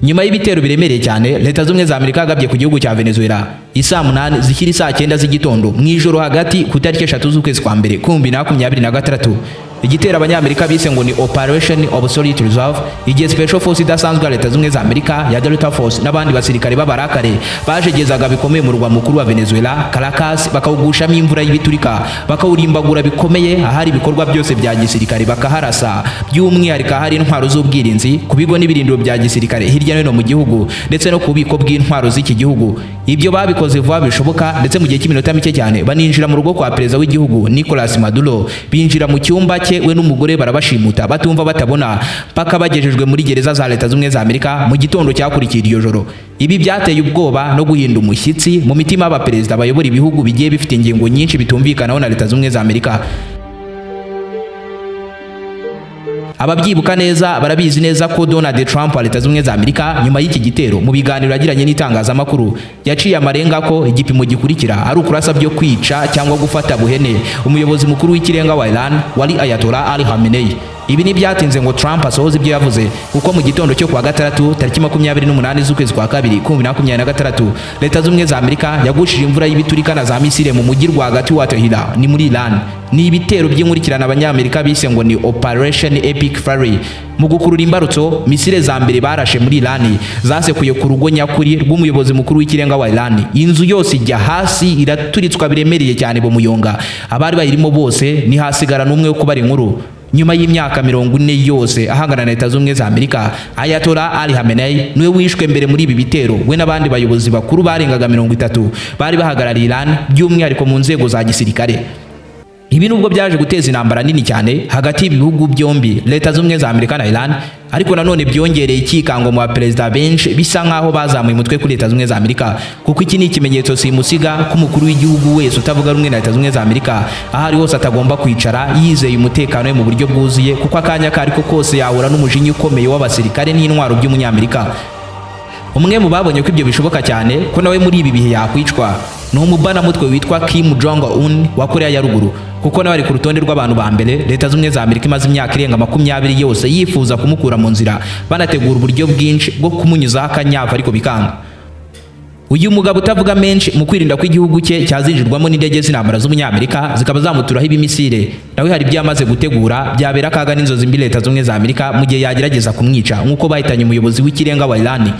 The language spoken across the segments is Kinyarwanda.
Nyuma y'ibitero biremereye cyane Leta Z'Ubumwe za Amerika yagabye ku gihugu cya Venezuela isaa 8 zishyira isaa 9 z'igitondo mu ijoro hagati ku itariki 3 z'ukwezi kwa mbere 2026, igitero Abanyamerika bise ngo ni Operation Absolute Resolve, igihe Special Force idasanzwe ya Leta Z'Ubumwe za Amerika ya Delta Force n'abandi basirikare b'abarakare bajegezaga bikomeye mu murwa mukuru wa Venezuela, Caracas, bakawugushamo imvura y'ibiturika, bakawurimbagura bikomeye, ahari ibikorwa byose bya gisirikare bakaharasa, by'umwihariko ahari intwaro z'ubwirinzi, ku bigo n'ibirindiro bya gisirikare hirya no hino mu gihugu, ndetse no ku bubiko bw'intwaro z'iki gihugu. Ibyo babikoze vuba bishoboka, ndetse mu gihe cy'iminota mike cyane baninjira mu rugo kwa perezida w'igihugu Nicolas Maduro, binjira mu cyumba cye we n'umugore, barabashimuta batumva batabona, paka bagejejwe muri gereza za Leta Z'Ubumwe za Amerika mu gitondo cyakurikiye iryo joro. Ibi byateye ubwoba no guhinda umushyitsi mu mitima y'abaperezida bayobora ibihugu bigiye bifite ingingo nyinshi bitumvikanaho na Leta Z'Ubumwe za Amerika. Ababyibuka neza barabizi neza ko Donald Trump wa Leta Z'Ubumwe za Amerika, nyuma y'iki gitero, mu biganiro yagiranye n'itangazamakuru, yaciye amarenga ko igipimo gikurikira ari ukurasa byo kwica cyangwa gufata buhene umuyobozi mukuru w'ikirenga wa Iran wari Ayatollah Ali Khamenei. Ibi ntibyatinze ngo Trump asohoze ibyo yavuze, kuko mu gitondo cyo kuwa gatandatu tariki 28 z'ukwezi kwa kabiri 2026, Leta Z'Ubumwe za Amerika yagushije imvura y'ibiturika na za misile mu mujyi rwagati wa Tehran, ni muri Iran. Ni ibitero by'inkurikirana Abanyamerika bise ngo ni Operation Epic Fury. Mu gukurura imbarutso, misile za mbere barashe muri Iran zasekuye ku rugo nyakuri rw'umuyobozi mukuru w'ikirenga wa Iran, inzu yose ijya hasi iraturitswa biremereye cyane bumuyonga, abari bayirimo bose ntihasigara n'umwe wo kubara inkuru. Nyuma y'imyaka 40 yose ahangana na Leta Z'Ubumwe za Amerika, Ayatollah Ali Khamenei niwe wishwe mbere muri ibi bitero, we n'abandi bayobozi bakuru barengaga 30 bari bahagarariye Iran, by'umwihariko mu nzego za gisirikare. Ibi nubwo byaje guteza intambara nini cyane hagati y'ibihugu byombi, Leta Z'Ubumwe za Amerika na Iran, ariko nanone byongereye ikikango mu baperezida benshi bisa nkaho bazamuye umutwe kuri Leta Z'Ubumwe za Amerika, kuko iki ni ikimenyetso simusiga ko umukuru w'igihugu wese utavuga rumwe na Leta Z'Ubumwe za Amerika aho ari hose atagomba kwicara yizeye umutekano we mu buryo bwuzuye, kuko akanya ako ariko kose yahura n'umujinya ukomeye w'abasirikare n'intwaro by'Umunyamerika. Umwe mu babonye ko ibyo bishoboka cyane ko nawe muri ibi bihe yakwicwa ni umubanamutwe witwa Kim Jong Un wa Korea ya Ruguru, kuko nawe ari ku rutonde rw'abantu ba mbere Leta Z'Ubumwe za Amerika imaze imyaka irenga 20 yose yifuza kumukura mu nzira, banategura uburyo bwinshi bwo kumunyuzaho akanyafu ariko bikanga. Uyu mugabo utavuga menshi mu kwirinda ko igihugu cye cyazinjirwamo n'indege z'intambara z'Umunyamerika zikaba zamuturaho ibimisile, nawe hari ibyo yamaze gutegura byabera akaga n'inzozi mbi Leta Z'Ubumwe za Amerika mu gihe yagerageza kumwica nk'uko bahitanye umuyobozi w'ikirenga wa Iran.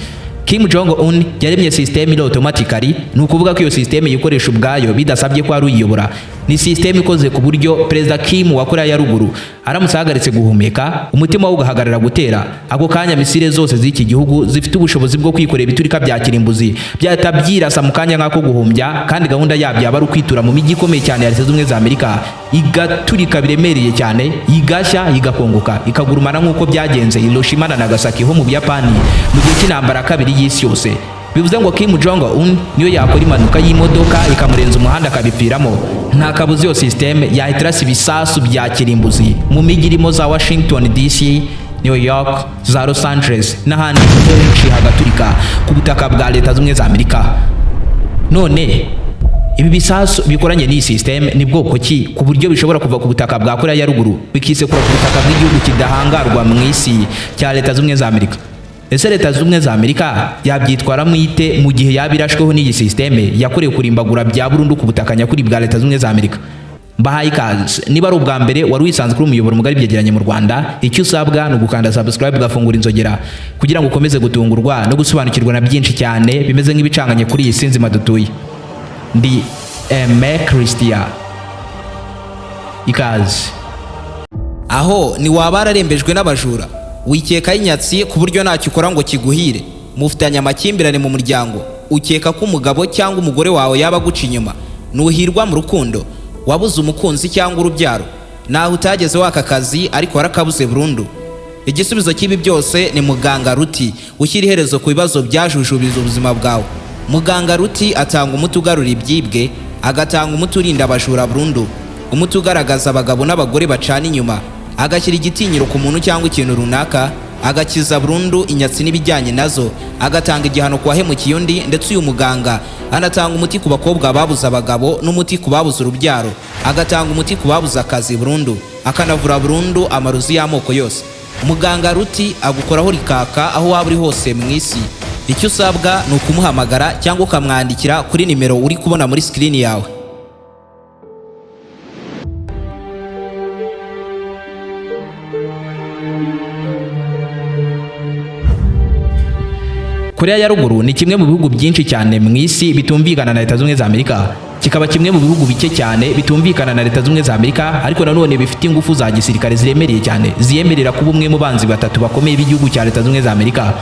Kim Jong Un yaremye system iri automatically, ni ukuvuga ko iyo system yikoresha ubwayo bidasabye ko ari uyiyobora. Ni system ikoze ku buryo Perezida Kim wa Korea ya Ruguru aramutse ahagaritse guhumeka, umutima we ugahagarara gutera, ako kanya misile zose z'iki gihugu zifite ubushobozi bwo kwikorera ibiturika bya kirimbuzi byahita byirasa mu kanya nk'ako guhumbya, kandi gahunda yabyo yaba ari ukwitura mu mijyi ikomeye cyane ya Leta Z'Ubumwe za Amerika, igaturika biremereye cyane, igashya, igakongoka, ikagurumana nk'uko byagenze Hiroshima na Nagasaki ho mu Buyapani mu gihe cy'intambara kabiri y'isi yose. Bivuze ngo Kim Jong Un niyo yakora impanuka y'imodoka ikamurenza umuhanda akabipfiramo, nta kabuza iyo system yahita irasa ibisasu bya kirimbuzi mu mijyi irimo za Washington DC, New York, za Los Angeles n'ahandi henshi, hagaturika ku butaka bwa Leta Z'Ubumwe za Amerika. None ibi bisasu bikoranye n'iyi system ni bwoko ki, ku buryo bishobora kuva ku butaka bwa Korea ya Ruguru bikisekura ku butaka bw'igihugu kidahangarwa mu isi cya Leta Z'Ubumwe za Amerika? Ese Leta Z'Ubumwe za Amerika yabyitwaramo ite mu gihe yaba irashweho n'iyi system yakorewe kurimbagura bya burundu ku butaka nyakuri bwa Leta Z'Ubumwe za Amerika? Mbahaye ikaze. Niba ari ubwa mbere wari wisanzwe kuri umuyoboro mugari byegeranye mu Rwanda, icyo usabwa ni ugukanda subscribe, ugafungura inzogera kugira ngo ukomeze gutungurwa no gusobanukirwa na byinshi cyane bimeze nk'ibicanganye kuri iyi si nzima dutuye. Ndi Aime Christian, ikaze. Aho ni waba wararembejwe n'abajura, wikekaho inyatsi ku buryo ntacyo ukora ngo kiguhire, mufitanye amakimbirane mu muryango, ukeka ko umugabo cyangwa umugore wawe yaba aguca inyuma, nuhirwa mu rukundo, wabuze umukunzi cyangwa urubyaro, naho utageze waka akazi ariko warakabuze burundu. Igisubizo cy'ibi byose ni Muganga Ruti, ushyira iherezo ku bibazo byajujubiza ubuzima bwawe. Muganga Ruti atanga umuti ugarura ibyibwe, agatanga umuti urinda abajura burundu, umuti ugaragaza abagabo n'abagore bacana inyuma, agashyira igitinyiro ku muntu cyangwa ikintu runaka, agakiza burundu inyatsi n'ibijyanye nazo, agatanga igihano ku wahemukiye undi. Ndetse uyu muganga anatanga umuti ku bakobwa babuze abagabo n'umuti ku babuze urubyaro, agatanga umuti ku babuze akazi burundu, akanavura burundu amarozi y'amoko yose. Muganga Ruti agukoraho rikaka aho waba uri hose mu isi. Icyo usabwa ni ukumuhamagara cyangwa ukamwandikira kuri nimero uri kubona muri sikirini yawe. Korea ya Ruguru ni kimwe mu bihugu byinshi cyane mu isi bitumvikana na Leta Zunze za Amerika, kikaba kimwe mu bihugu bike cyane bitumvikana na Leta Zunze za Amerika, ariko nanone bifite ingufu za gisirikare ziremereye cyane ziyemerera kuba umwe mu banzi batatu bakomeye b'igihugu cya Leta Zunze za Amerika.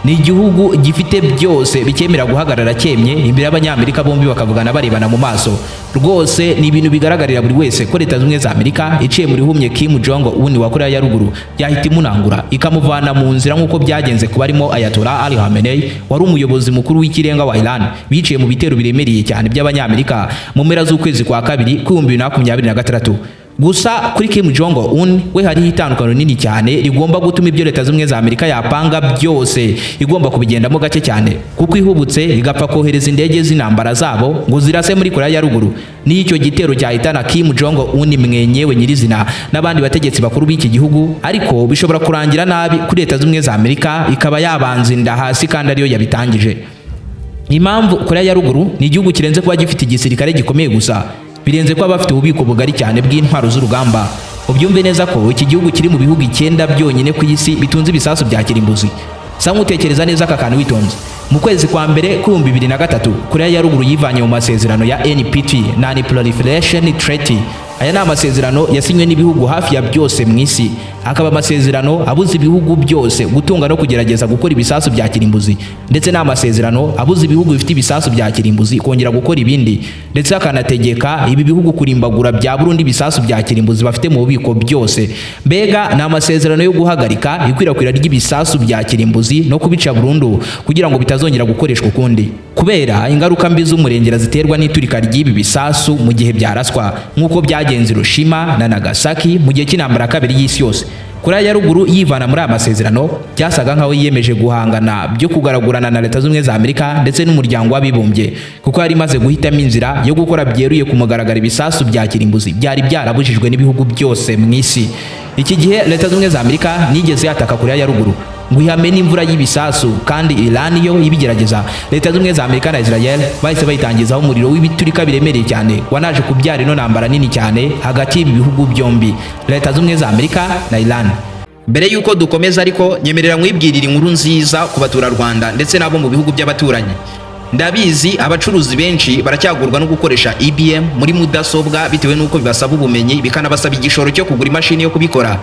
Ni igihugu gifite byose bikemera guhagarara cyemye imbere y'Abanyamerika bombi bakavugana barebana mu maso. Rwose ni ibintu bigaragarira buri wese ko Leta Zunze za Amerika iciye muri humye Kim Jong Un wa Korea ya Ruguru yahita imunangura ikamuvana mu nzira, nk'uko byagenze kuba arimo Ayatollah Ali Khamenei wari umuyobozi mukuru w'ikirenga wa Iran, biciye mu bitero biremereye cyane by'Abanyamerika mu mpera z'ukwezi kwa kabiri k'2026. Gusa kuri Kim Jong Un we hariho itandukaniro rinini cyane rigomba gutuma ibyo Leta Zunze za Amerika yapanga byose igomba kubigendamo gake cyane, kuko ihubutse igapfa kohereza indege z'intambara zabo ngo zirase muri Korea ya Ruguru, n'icyo gitero cyahitana Kim Jong Un mwenyewe nyirizina n'abandi bategetsi bakuru b'iki gihugu, ariko bishobora kurangira nabi kuri Leta Zunze za Amerika ikaba yabanza inda hasi kandi ariyo yabitangije. Impamvu Korea ya Ruguru ni igihugu kirenze kuba gifite igisirikare gikomeye gusa, birenze kuba bafite ububiko bugari cyane bw'intwaro z'urugamba. Ubyumve neza ko iki gihugu kiri mu bihugu 9 byonyine ku isi bitunze ibisasu bya kirimbuzi. Sa nk'utekereza neza aka kantu witonze. Mu kwezi kwa mbere k'2003 Korea ya Ruguru yivanye mu masezerano ya NPT, Non-Proliferation Treaty. Aya ni amasezerano yasinywe n'ibihugu hafi ya byose mu isi, akaba amasezerano abuza ibihugu byose gutunga no kugerageza gukora ibisasu bya kirimbuzi, ndetse n'amasezerano abuza ibihugu bifite ibisasu bya kirimbuzi kongera gukora ibindi, ndetse akanategeka ibi bihugu kurimbagura bya burundu ibisasu bya kirimbuzi bafite mu bubiko byose. Mbega ni amasezerano yo guhagarika ikwirakwira ry'ibisasu bya kirimbuzi no kubica burundu kugira ngo bitazongera gukoreshwa ukundi, kubera ingaruka mbi z'umurengera ziterwa n'iturika ry'ibi bisasu mu gihe byaraswa, nk'uko byagenze Hiroshima na Nagasaki mu gihe cy'intambara ya kabiri y'isi yose. Korea ya Ruguru yivana muri aya masezerano byasaga nkaho yiyemeje guhangana byo kugaragurana na Leta Zunze za Amerika ndetse n'umuryango w'abibumbye, kuko yari imaze guhitamo inzira yo gukora byeruye ku mugaragaro ibisasu bya kirimbuzi byari byarabujijwe n'ibihugu byose mu isi. Iki gihe Leta Zunze za Amerika nigeze yataka Korea ya Ruguru ngo ihame n'imvura y'ibisasu, kandi Iran yo ibigerageza. Leta Zunze za Amerika na Israel bahise bayitangizaho umuriro w'ibiturika biremereye cyane wanaje kubyara ino ntambara nini cyane hagati y'ibi bihugu byombi, Leta Zunze za Amerika na Iran. Mbere y'uko dukomeza ariko, nyemerera nkwibwirira inkuru nziza ku baturarwanda ndetse n'abo mu bihugu by'abaturanyi. Ndabizi abacuruzi benshi baracyagurwa no gukoresha EBM muri mudasobwa bitewe n'uko bibasaba ubumenyi, bikanabasaba igishoro cyo kugura imashini yo kubikora.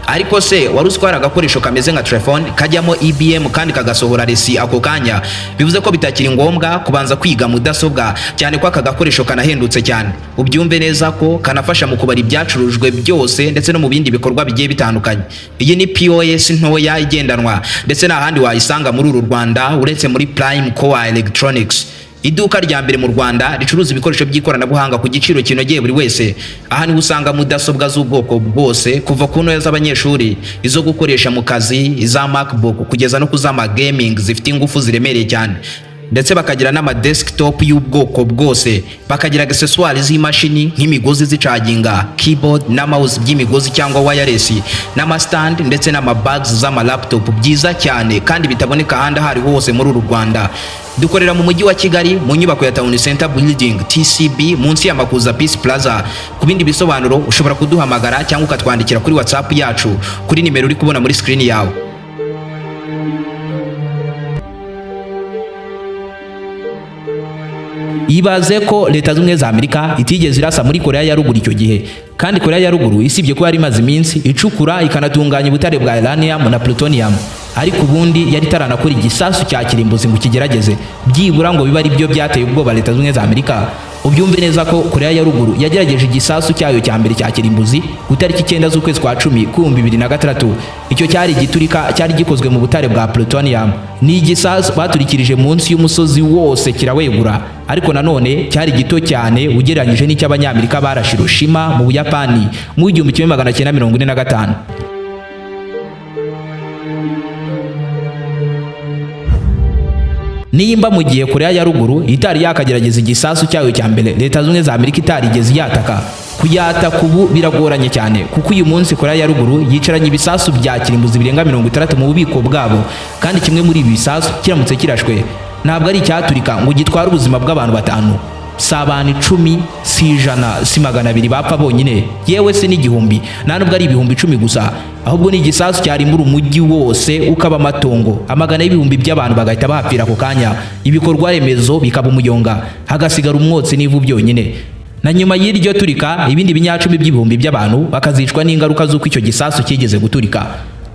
Ariko se wari uzi ko hari agakoresho kameze nka telefone kajyamo EBM kandi kagasohora resi ako kanya? Bivuze ko bitakiri ngombwa kubanza kwiga mudasobwa, cyane ko aka gakoresho kanahendutse cyane. Ubyumve neza ko kanafasha mu kubara ibyacurujwe byose ndetse no mu bindi bikorwa bigiye bitandukanye. Iyi ni POS ntoya igendanwa, ndetse nta handi wayisanga muri uru Rwanda uretse muri Prime Core Electronics, iduka rya mbere mu Rwanda ricuruza ibikoresho by'ikoranabuhanga ku giciro kinogeye buri wese. Aha niho usanga mudasobwa z'ubwoko bwose, kuva ku ntoya z'abanyeshuri, izo gukoresha mu kazi, iza MacBook kugeza no ku z'ama gaming zifite ingufu ziremereye cyane, ndetse bakagira n'ama desktop y'ubwoko bwose, bakagira accessoires z'imashini nk'imigozi zicaginga, keyboard na mouse by'imigozi cyangwa wireless, n'ama stand ndetse n'ama bags z'ama laptop byiza cyane kandi bitaboneka ahandi aho ariho hose muri uru Rwanda. Dukorera mu mujyi wa Kigali mu nyubako ya Town Center Building TCB, munsi ya Makuza Peace Plaza. Ku bindi bisobanuro ushobora kuduhamagara cyangwa ukatwandikira kuri WhatsApp yacu kuri nimero uri kubona muri screen yawe. Ibaze ko Leta Zunze za Amerika itigeze irasa muri Korea ya Ruguru icyo gihe, kandi Korea ya Ruguru isibye ko yari imaze iminsi icukura ikanatunganya ubutare bwa uranium na plutonium, ariko ubundi yari itaranakora igisasu cya kirimbuzi ngo kigerageze byibura ngo bibe ari byo byateye ubwoba Leta Zunze za Amerika. Ubyumve neza ko Korea ya Ruguru yagerageje igisasu cyayo cya mbere cya kirimbuzi ku itariki 9 z'ukwezi kwa 10 2006. Icyo cyari igiturika cyari gikozwe mu butare bwa plutonium. Ni igisasu baturikirije munsi y'umusozi wose kirawegura, ariko nanone cyari gito cyane ugereranyije n'icy'Abanyamerika barashe Hiroshima mu Buyapani mu 1945. Nimba mu gihe Korea ya Ruguru itari yakagerageza igisasu cyayo cya mbere, Leta Zunze za Amerika itarigeze yataka, Kuyataka ubu biragoranye cyane, kuko uyu munsi Korea ya Ruguru yicaranye ibisasu bya kirimbuzi birenga 60 mu bubiko bwabo, kandi kimwe muri ibi bisasu kiramutse kirashwe ntabwo ari icyaturika ngo gitware ubuzima bw'abantu batanu, si abantu 10, si 100, si 200 bapfa bonyine, yewe si n'igihumbi, nta nubwo ari 10,000 gusa, ahubwo ni igisasu cyarimbura umujyi wose ukaba amatongo, amagana y'ibihumbi by'abantu bagahita bahapfira ako kanya, ibikorwa remezo bikaba umuyonga, hagasigara umwotsi n'ivu byonyine. Na nyuma y'iryo turika, ibindi binyacumi by'ibihumbi by'abantu bakazicwa n'ingaruka z'uko icyo gisasu cyigeze guturika.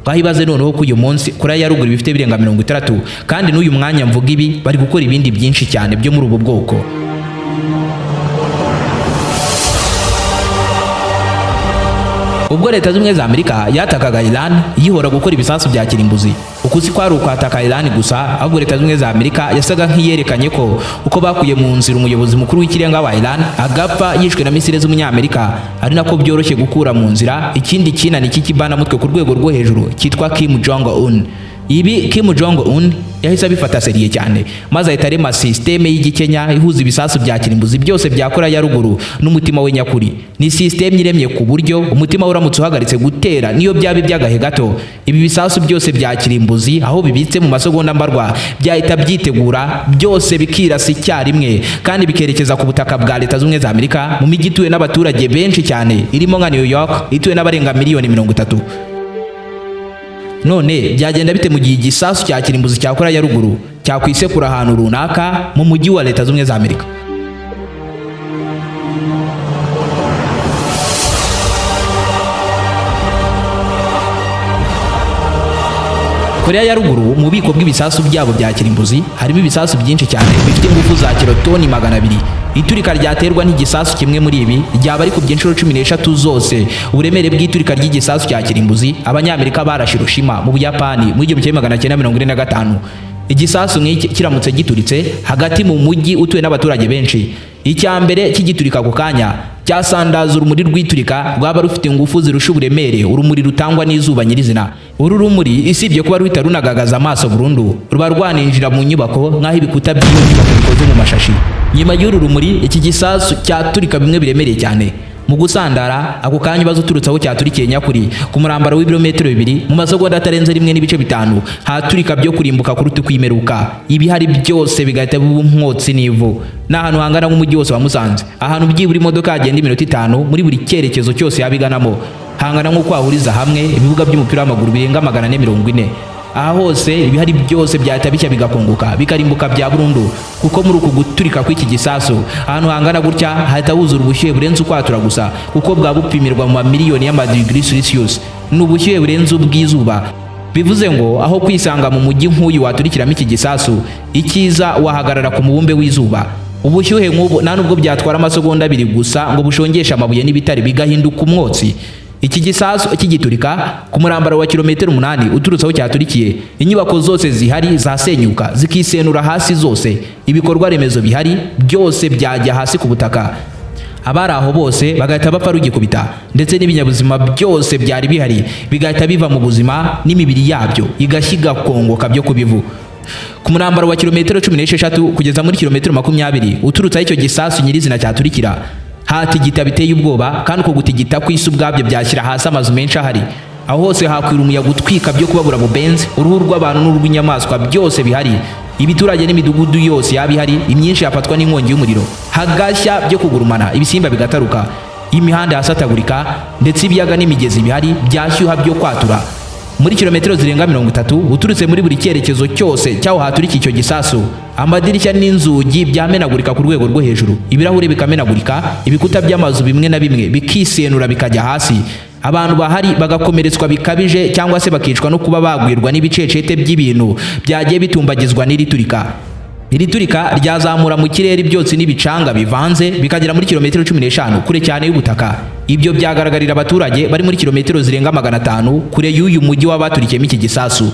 Ngaho ibaze noneho ko uyu munsi Korea ya Ruguru bifite birenga 60, kandi n'uyu mwanya mvuga ibi bari gukora ibindi byinshi cyane byo muri ubu bwoko. Ubwo Leta Z'Ubumwe za Amerika yatakaga Iran yihora gukora ibisasu bya kirimbuzi, uku si kwari ukwataka Iran gusa, ahubwo Leta Z'Ubumwe za Amerika yasaga nk'iyerekanye ko uko bakuye mu nzira umuyobozi mukuru w'ikirenga wa Iran agapfa yishwe na misile z'umunyamerika, ari nako byoroshye gukura mu nzira ikindi kinani cy'ikibanamutwe ku rwego rwo hejuru cyitwa Kim Jong Un. Ibi Kim Jong Un yahise abifata sérieux cyane, maze ahita arema système y'igikenya ihuza ibisasu bya kirimbuzi byose bya Korea ya Ruguru n'umutima we nyakuri. Ni système iremye ku buryo umutima we uramutse uhagaritse gutera, niyo byaba iby'agahe gato, ibi bisasu byose bya kirimbuzi aho bibitse mu masegonda mbarwa byahita byitegura byose bikirasa icyarimwe, kandi bikerekeza ku butaka bwa Leta Z'Ubumwe za Amerika mu mijyi ituwe n'abaturage benshi cyane, irimo nka New York ituwe n'abarenga miliyoni 30. None byagenda bite mu gihe igisasu cya kirimbuzi cya Korea ya Ruguru cyakwisekura ahantu runaka mu mujyi wa Leta Z'Ubumwe za Amerika? Korea ya Ruguru mu bubiko bw'ibisasu byabo bya kirimbuzi harimo ibisasu byinshi cyane bifite ingufu za kilotoni 200. Iturika ryaterwa n'igisasu kimwe muri ibi ryaba rikubye inshuro 13 zose uburemere bw'iturika ry'igisasu cya kirimbuzi Abanyamerika barashe Hiroshima mu Buyapani muri 1945. Igisasu nk'iki kiramutse gituritse hagati mu mujyi utuwe n'abaturage benshi, icya mbere kigiturika ako kanya cyasandaza urumuri rw'iturika rwaba rufite ingufu zirusha uburemere urumuri rutangwa n'izuba nyirizina. Uru rumuri, isibye kuba ruhita runagagaza amaso burundu, ruba rwaninjira mu nyubako nk'aho ibikuta by'iyo nyubako bikoze mu mashashi. Nyuma y'uru rumuri, iki gisasu cyaturika bimwe biremereye cyane mu gusandara ako kanya, ubaze uturutse aho cyaturikiye nyakuri ku murambaro w'ibirometero 2, mu masegonda atarenze 1.5 haturika byo kurimbuka kuruta kwimeruka, ibihari byose bigahita biba umwotsi n'ivu. Ni ahantu hangana nk'umujyi wose wa Musanze, ahantu byibura imodoka yagenda iminota 5 muri buri cyerekezo cyose yabiganamo, hangana nk'uko wahuriza hamwe ibibuga by'umupira w'amaguru birenga 440. Aha hose ibihari byose byahita bishya bigakongoka bikarimbuka bya burundu, kuko muri uku guturika kw'iki gisasu ahantu hangana gutya hahita huzura ubushyuhe burenze ukwatura gusa, kuko bwa bupimirwa mu mamiliyoni y'amadigiri Celsius. Ni ubushyuhe burenze ubw'izuba. Bivuze ngo aho kwisanga mu mujyi nk'uyu waturikiramo iki gisasu, icyiza wahagarara ku mubumbe w'izuba. Ubushyuhe nk'ubu nta nubwo byatwara amasegonda 2 gusa ngo bushongeshe amabuye n'ibitare bigahinduka umwotsi. Iki gisasu kigiturika ku murambaro wa kilometero 8 uturutse aho cyaturikiye, inyubako zose zihari zasenyuka zikisenura hasi zose, ibikorwa remezo bihari byose byajya hasi ku butaka, abari aho bose bagahita bapfa rugikubita, ndetse n'ibinyabuzima byose byari bihari bigahita biva mu buzima n'imibiri yabyo igashya igakongoka byo kubivu. Ku murambaro wa kilometero 16 kugeza muri kilometero 20 uturutse aho icyo gisasu nyirizina cyaturikira, hatigita biteye ubwoba, kandi uko gutigita kw'isi ubwabyo byashyira hasi amazu menshi ahari. Aho hose hakwira umuyaga utwika byo kubabura bubenzi uruhu rw'abantu n'urw'inyamaswa byose bihari. Ibiturage n'imidugudu yose yaba ihari, imyinshi yafatwa n'inkongi y'umuriro, hagashya byo kugurumana, ibisimba bigataruka, imihanda yasatagurika, ndetse ibiyaga n'imigezi bihari byashyuha byo kwatura. Muri kilometero zirenga 30 uturutse muri buri cyerekezo cyose cyaho haturika icyo gisasu, amadirishya n'inzugi byamenagurika ku rwego rwo hejuru, ibirahuri bikamenagurika, ibikuta by'amazu bimwe na bimwe bikisenura bikajya hasi, abantu bahari bagakomeretswa bikabije cyangwa se bakicwa no kuba bagwirwa n'ibicecete by'ibintu byagiye bitumbagizwa n'iri turika. Iri turika ryazamura mu kirere ibyotsi n'ibicanga bivanze bikagera muri kilometero 15 kure cyane y'ubutaka. Ibyo byagaragarira abaturage bari muri kilometero zirenga 500 kure y'uyu mujyi w'abaturikiyemo iki gisasu.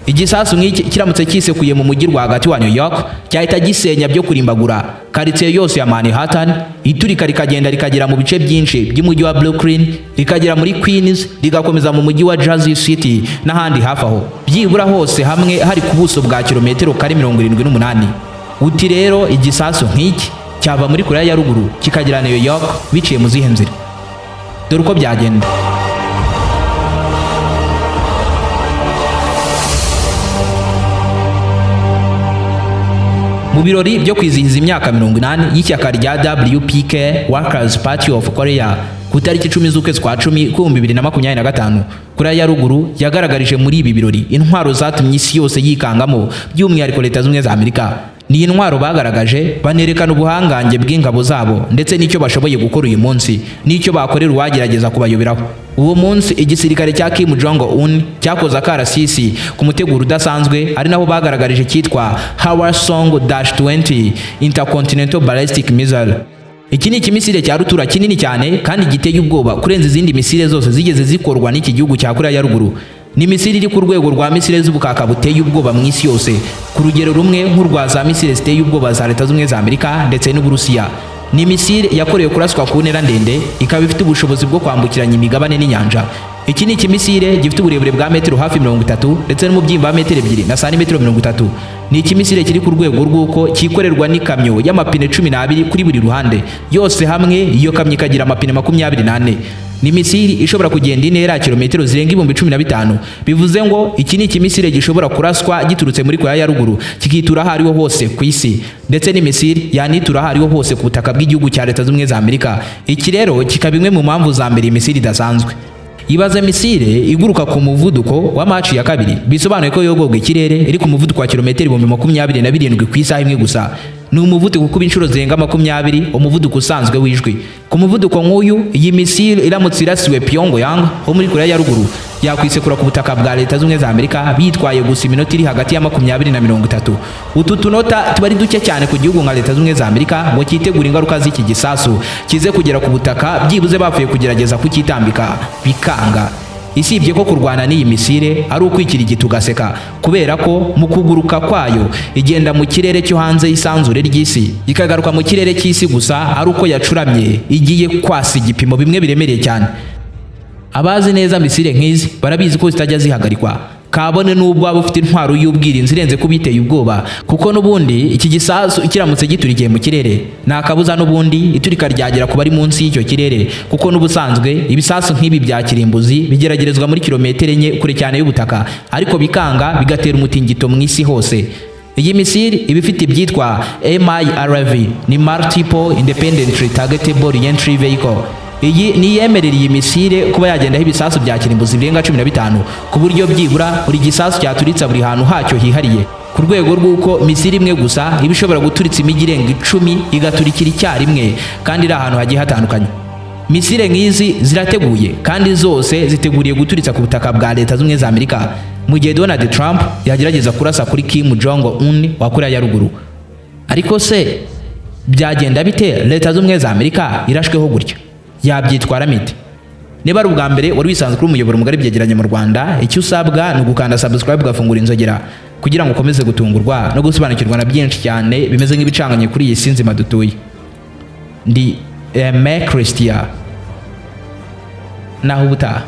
Igisasu nk'iki kiramutse kisekuye mu mujyi rwagati wa New York, cyahita gisenya byo kurimbagura karitsiye yose ya Manhattan. Iturika rikagenda rikagera mu bice byinshi by'umujyi wa Brooklyn, rikagera muri Queens, rigakomeza mu mujyi wa Jersey City n'ahandi hafi aho. Byibura hose hamwe hari ku buso bwa kilometero kare 78. Uti rero igisasu nk'iki cyava muri Korea ya Ruguru kikagera New York biciye mu zihe nzira? Dore uko byagenda. Mu birori byo kwizihiza imyaka 80 y'ishyaka rya WPK, Workers Party of Korea, ku itariki 10 z'ukwezi kwa 10 2025, Korea ya Ruguru yagaragarije muri ibi birori intwaro zatumye isi yose yikangamo, by'umwihariko Leta Zunze za Amerika. Ni intwaro bagaragaje banerekana ubuhangange bw'ingabo zabo ndetse n'icyo bashoboye gukora uyu munsi n'icyo bakorera uwagerageza kubayoberaho. Uwo munsi igisirikare cya Kim Jong Un cyakoze akarasisi ku muteguro udasanzwe, ari naho bagaragarije cyitwa Hwasong-20 Intercontinental Ballistic Missile. Iki ni ikimisile cya rutura kinini cyane kandi giteye ubwoba kurenza izindi misile zose zigeze zikorwa n'iki gihugu cya Korea ya Ruguru. Ni misile iri ku rwego rwa misile z'ubukaka buteye ubwoba mu isi yose, ku rugero rumwe nk'urwa za misile ziteye ubwoba za Leta Zunze za Amerika ndetse n'Uburusiya. Ni misile yakorewe kuraswa ku ntera ndende, ikaba ifite ubushobozi bwo kwambukiranya imigabane n'inyanja. Iki ni ikimisile gifite uburebure bwa metero hafi 30 ndetse n'umubyimba wa metero 2 na santimetero 30. Ni ikimisile kiri ku rwego rw'uko cyikorerwa n'ikamyo y'amapine 12 kuri buri ruhande, yose hamwe iyo kamyo ikagira amapine 24. Ni misile ishobora kugenda intera kilometero zirenga 15,000. Bivuze ngo iki ni ikimisile gishobora kuraswa giturutse muri Korea ya Ruguru kikitura aho ariho hose ku isi, ndetse ni misile yanitura aho ariho hose ku butaka bw'igihugu cya Leta Zunze za Amerika. Iki rero kikaba imwe mu mpamvu za mbere iyi misile idasanzwe. Ibaze misile iguruka ku muvuduko wa Mach ya 2, bisobanuye ko yogoga ikirere iri ku muvuduko wa kilometero 27,000 ku isaha imwe gusa. Ni umuvuduko kuba inshuro zirenga 20 umuvuduko usanzwe w'ijwi. Ku muvuduko nk'uyu, iyi misile iramutse irasiwe Pyongyang ho muri Korea ya Ruguru, yakwisekura ku butaka bwa Leta Zunze za Amerika bitwaye gusa iminota iri hagati ya 20 na 30. Utu tunota tuba ari duke cyane ku gihugu nka Leta Zunze za Amerika ngo cyitegure ingaruka z'iki gisasu kize kugera ku butaka, byibuze bapfuye kugerageza kucyitambika bikanga. Isibye ko kurwana n'iyi misile ari ukwikirigita ugaseka, kubera ko mu kuguruka kwayo igenda mu kirere cyo hanze y'isanzure ry'isi, ikagaruka mu kirere cy'isi gusa ari uko yacuramye igiye kwasa igipimo bimwe biremereye cyane. Abazi neza misile nk'izi barabizi ko zitajya zihagarikwa, kabone n'ubwo waba ufite intwaro y'ubwirinzi irenze kuba iteye ubwoba, kuko n'ubundi iki gisasu kiramutse giturikiye mu kirere nta kabuza n'ubundi iturika ryagera ku bari munsi y'icyo kirere, kuko n'ubusanzwe ibisasu nk'ibi bya kirimbuzi bigeragerezwa muri kilometero 4 kure cyane y'ubutaka, ariko bikanga bigatera umutingito mu isi hose. Iyi misile iba ifite ibyitwa MIRV, ni Multiple Independently Targetable Reentry Vehicle. Iyi ni iyemerera iyi misile kuba yagendaho ibisasu bya kirimbuzi birenga 15, ku buryo byibura buri gisasu cyaturitsa buri hantu hacyo hihariye, ku rwego rw'uko misile imwe gusa iba ishobora guturitsa imijyi irenga 10 igaturikira icyarimwe kandi iri ahantu hagiye hatandukanye. Misile nk'izi zirateguye kandi zose ziteguriye guturitsa ku butaka bwa Leta Zunze za Amerika mu gihe Donald Trump yagerageza kurasa kuri Kim Jong Un wa Korea ya Ruguru. Ariko se byagenda bite Leta Zunze za Amerika irashweho gutya? Yabyitwara mite? Niba ari ubwa mbere wari wisanzwe kuri umuyoboro mugari byegeranye mu Rwanda, icyo usabwa ni ugukanda subscribe ugafungura inzogera kugira ngo ukomeze gutungurwa no gusobanukirwa na byinshi cyane bimeze nk'ibicanganye kuri iyi si nzima dutuye. Ndi Aime Christian, naho ubutaha.